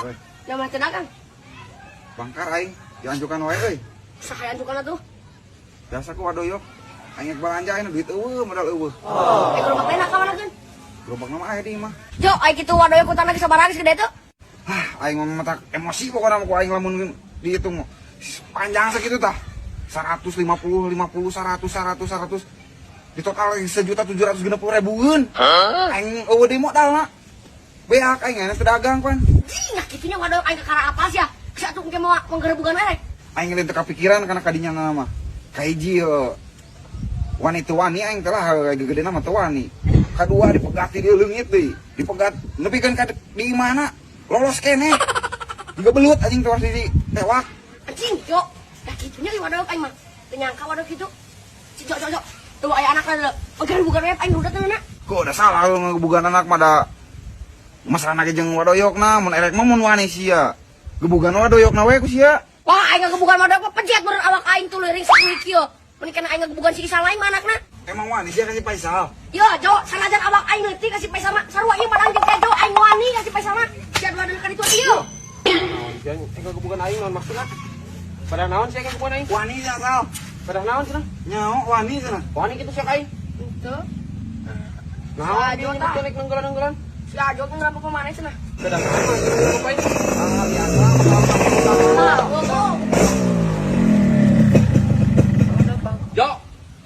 Oi. Nama teu dagang. Bangkar aing, dianjukan wae euy. Saha anjukan atuh? Biasa ku wadoyok. Aing rek balanja aing duit eueuh, modal eueuh. Eh gerobak lain ka mana keun? Gerobak mah aya di imah. Jo, aing kitu wadoyok utang lagi sabaraha geus gede tuh? Hah, aing mah matak emosi pokokna mah ku aing lamun dihitung mah. Panjang sakitu tah. 150 50 100 100 100 di total 1.760.000-eun. Aing eueuh deui modalna. Beak aing enak teu dagang pan. Jing, nah kitunya wadoyok aing kakara apa sih ya? Geus atuh engke moal manggerebugan we. Aing lain teu kapikiran kana kadinya mah. Kahiji wani teu wani aing teh lah gegedena mah teu wani. Kadua dipegat di dieu leungit deui. Dipegat nepikeun ka di imahna lolos keneh. Jiga belut anjing teh di tewak. Anjing, Jo. Nah kitunya ieu wadoyok aing mah. Teu nyangka wadoyok kitu. Si Jo, Jo, Jo. Tuh aya anak lah. Manggerebugan we aing rudet na. Kok udah salah lu ngegebugan anak mah da masalah jeung wadoyokna mun erek mah mun wani sia. Gebugan wadoyokna we ku sia. Wah, aing ngagebugan wadoyok mah pejet meureun awak aing tuluy ringsek tuluy kieu. Mun kana aing ngagebugan si Isal lain mah anakna. Emang wani sia ka si Faisal? Yo, Jo, sanajan awak aing leutik ka si Faisal mah sarua ieu padang jeung kejo aing wani ka si Faisal mah. Sia dua deui ka ditu ieu. Naon sia ngagebugan aing naon maksudna? Pada naon sia ngagebugan aing? Wani sia Sal. Pada naon cenah? Nyao wani cenah. Wani kitu sia ka aing. Henteu. Naon Ajo, dia tah. nyebut naik nenggelan-nenggelan? Si Ajo teh ngerampok pemana cenah. Pada naon ngerampok aing? Ah, biasa. Ah, goblok. Jo,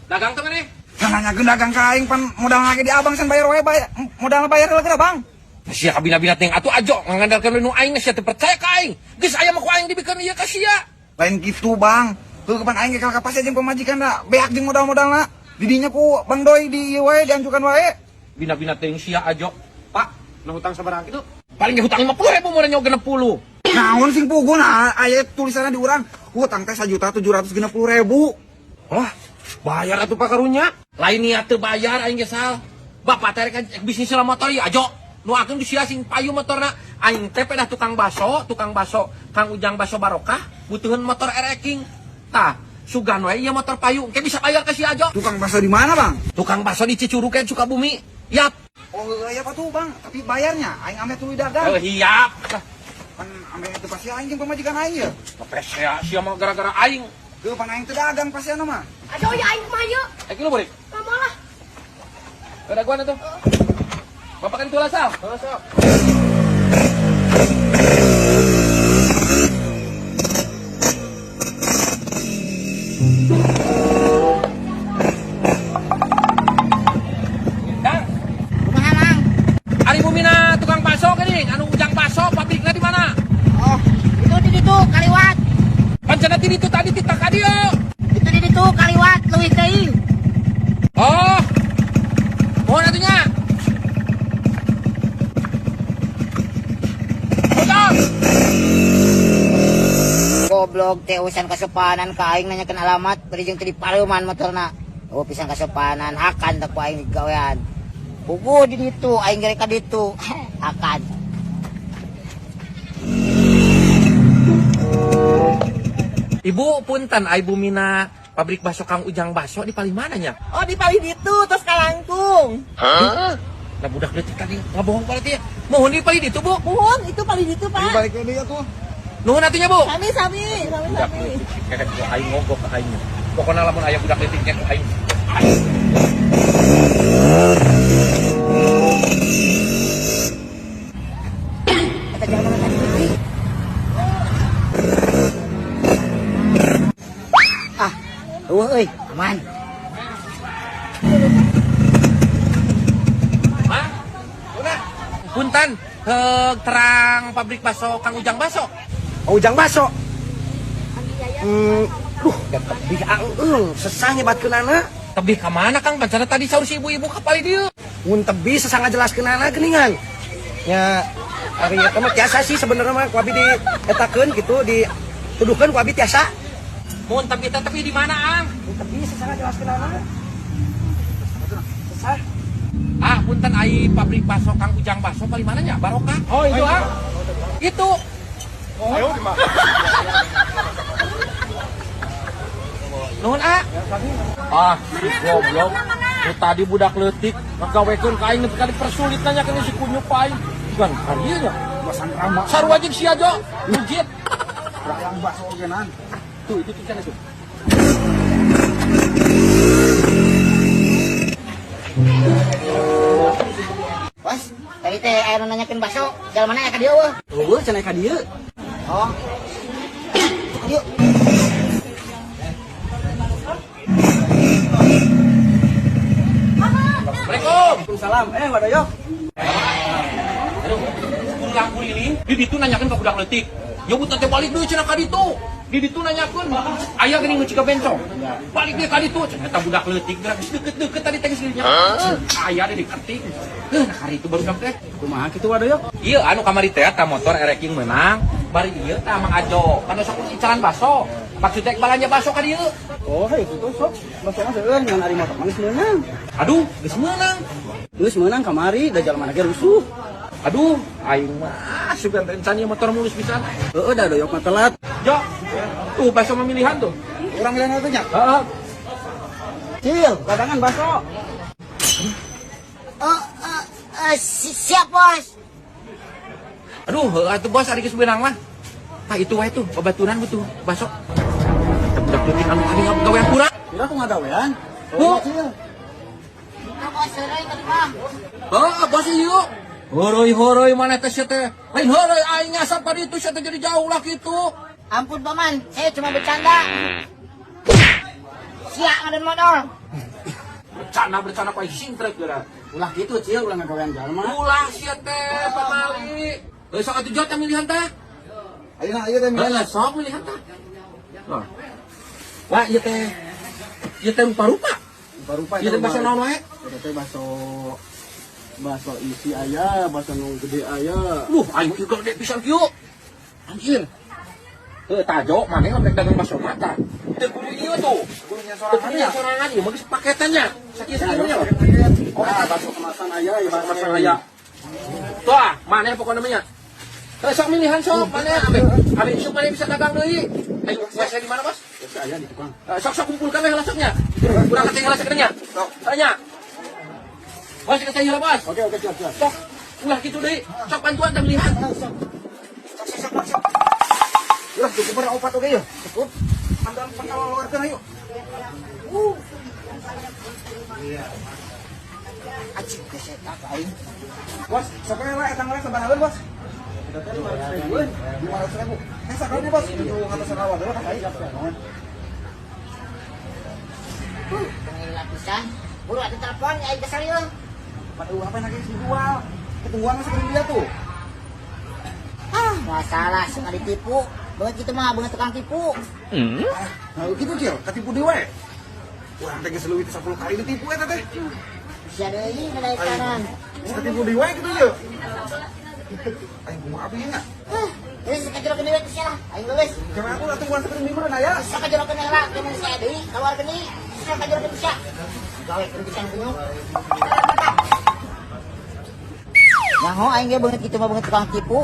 dagang teh maneh? Kan nanyakeun dagang ka aing pan modal lagi di abang san bayar wae bayar modal bayar heula Bang. Sia kabina-bina teh atuh Ajo ngandalkeun nu aing sia teu percaya ka aing. Geus aya mah ku aing dibikeun ieu ka sia. Lain kitu Bang. Heuh pan aing ge kalah kapasih jeung pamajikan da beak jeung modal-modalna. Didinya ku Bang Doi di ieu wae dianjukan wae. Bina-bina teh sia Ajo. Pak, nu hutang sabaraha kitu? Paling ge hutang 50.000 mun nyawa 60. Naon sing puguh nah aya tulisanna di urang hutang teh 1.760.000. Lah, bayar atuh Pak karunya. Lain niat teu bayar aing ge Sal. Bapak teh rek bisnis lah motor ieu Ajo. Nu akeun sia sing payu motorna. Aing teh pedah tukang baso Kang Ujang Baso Barokah butuheun motor RX King. Tah, sugan we ieu motor payu engke bisa bayar ka si Ajo. Tukang bakso di mana, Bang? Tukang bakso di Cicurug kan Sukabumi. Yap. Oh, iya apa tuh, Bang? Tapi bayarnya aing ame tuluy dagang. Eh, hiap. Lah, Pan ame teu pasti aing jeung pamajikan aing ya. ngepes sia sia mah gara-gara aing. Heuh pan aing teu dagang pasti anu mah. Ajo ya aing kumaha ieu? Eh, kilu beurik. Lama lah. Ada gua tuh. Bapak kan tulah Sal. Heeh, sok. Dang, Kumaha Mang? ari bumina tukang bakso geuning, anu Ujang Bakso pabrikna di mana? Oh, itu di ditu kaliwat. Pancana ti ditu tadi ti ka dieu. Itu di ditu kaliwat leuwih teuing. Oh. Mohon atunya. Ujang. Goblok teh urusan kasopanan ka aing nanyakeun alamat bari jeung teu dipareuman motorna. Oh pisan kasopanan hakan teh ku aing digawean. Puguh di ditu aing ge ka ditu. Hakan. Ibu punten ai bumina pabrik bakso Kang Ujang Bakso di paling mana nya? Oh di paling ditu terus kalangkung. Hah? Nah budak leutik tadi ngabohong berarti ya. Mohon di paling ditu, Bu. Mohon itu paling ditu Aing Pak. balik deui atuh. Nuhun atunya, Bu. Sami sami sami Budak sami. leutik si kerek ku aing ngogok ka aing. Pokona lamun aya budak leutik nya ku aing. Eta jalan tadi deui. Ah, eueuh euy, aman. Hah? Udah. Punten, heug terang pabrik bakso Kang Ujang Bakso. Oh, Ujang Baso. Duh, da tebih aeung, sesah nyebatkeunana. Tebih ka mana Kang? Pancana tadi saur si ibu-ibu ka palih dieu. Mun tebih sesah ngajelaskeunana geuningan. Nya ari eta mah tiasa sih sebenarnya mah ku abi dietakeun gitu, dituduhkeun ku abi tiasa. Mun tebih teh tebih di mana, Ang? Mun tebih sesah ngajelaskeunana. Sesah. Ah, punten ai pabrik bakso Kang Ujang Bakso paling mana nya? Barokah. Oh, itu ah. Itu. Ayo di mana? Nuhun ah. Ah, si goblok. Nu tadi budak leutik ngagawekeun ka aing nepi ka dipersulit nanya kana si kunyuk ka aing. Bukan karieu nya. Basan rama. Sarua jeung sia Jo. Mujid. Rayang bakso oge nan. Tuh, itu tulisannya tuh. Bos, tadi teh aya nu nanyakeun bakso, jalan mana ya ka dieu eueuh? Eueuh cenah ka dieu. Oh. Yuk. Assalamualaikum. Waalaikumsalam. Wadoyok. Aduh, pulang kuriling, di ditu nanyakeun ka budak leutik. Nyebut nanti balik deui cenah ka ditu. Di ditu nanyakeun, aya geuning nu ciga bencong. Balik deui ka ditu, cenah eta budak leutik geura geus deukeut-deukeut tadi teh geus dinya. Aya di diketik. Heuh, nah kari itu barudak teh. Kumaha kitu Wadoyok? Ieu anu kamari teh eta motor ereking meunang, bari ieu tah Mang Ajo. Kan sok icalan baso. Maksud teh balanja baso ka dieu. Oh, hei kitu sok. Baso mah seueur ngan ari motor mah geus meunang. Aduh, geus meunang. Geus meunang kamari da jalma ge rusuh. Aduh, aing mah sugan teh encan ieu motor mulus pisan. Heeh, da doyok mah telat. Jo, tuh baso memilihan tuh. Urang milihan teh nya. Heeh. Cil, dagangan baso. Oh, siap, Bos. Aduh, heuh atuh bos ari geus beunang mah. Tah itu wae tuh, babaturan butuh baso. Eta budak leutik anu tadi ngagawean kurang. Kira aku ngagawean. Oh. Oh, Cil. Itu bos heureuy tadi mah. Heeh, bos ieu. Heureuy-heureuy maneh teh sia teh. Lain heureuy aing nyasar pa ditu sia teh jadi jauh lah kitu. Ampun paman, saya cuma bercanda. Sia ngaden modal. Bercanda-bercanda ku aing singtrek geura. Ulah kitu Cil, ulah ngagawean jalma. Ulah sia teh pamali. Heuh sok atuh jot milihan teh. Ayeuna ieu teh milihan. Heeh, sok milihan teh. Wah. Wah, ieu teh. Ieu teh rupa-rupa. Rupa-rupa Ieu teh baso naon wae? Eta teh baso baso isi aya, baso nu gede aya. Duh, aing ieu gede pisan kieu. Anjir. Heuh, tajo maneh lamun dagang baso mata. Teu kudu ieu tuh. Kudu nya Teu kudu sorangan nya. sorangan ieu mah geus paketannya. Sakieu-sakieu nya. Oh, baso kemasan aya, ya Baso kemasan aya. Tuh, maneh pokokna mah nya. Heuh, sok milihan sok maneh ambe. Ambe isuk maneh bisa dagang deui. Ayo, WC di mana, Bos? WC aya di tukang. Sok sok kumpulkan we heula soknya. Kurang kecil heula sakeunya. Sok. Tanya. Bos, kecil heula, Bos. Oke, oke, siap, siap. Sok, ulah kitu deui. Sok bantuan teh milihan. Sok. Ulah cukup berapa opat oge yeuh. Cukup. Ambil pangkal luarkeun ayo. Acik kesetak aing. Bos, sok we lah eta ngeles sabaraha bos? Eta teh 500 ribuan. 500.000. Eh sakalinya bos, itu ngatasan awal dulu kan aing. Pengen lapisan. Buru atuh telepon aing kesel ieu. Waduh, apa yang lagi dijual? Ketungguan masih kering dia tuh. Ah, masalah suka ditipu. Banget gitu mah, banget tukang tipu. Nah, gitu Cil, ketipu deui we. Urang teh geus leuwih ti 10 kali ditipu eta teh. Sia deui ngadaik kanan. Geus ketipu deui we gitu Cil. Aing kumaha abdi nya? Geus kajerokeun deui sia lah. Aing leuleus. Jangan aku lah tungguan sakedeung meureun aya. Sia kajerokeun heula, keun sia deui, kaluarkeun deui. Sia kajerokeun sia. Gawekeun pisan kunyuk. Nyaho aing ge beungeut kitu mah beungeut tukang tipu.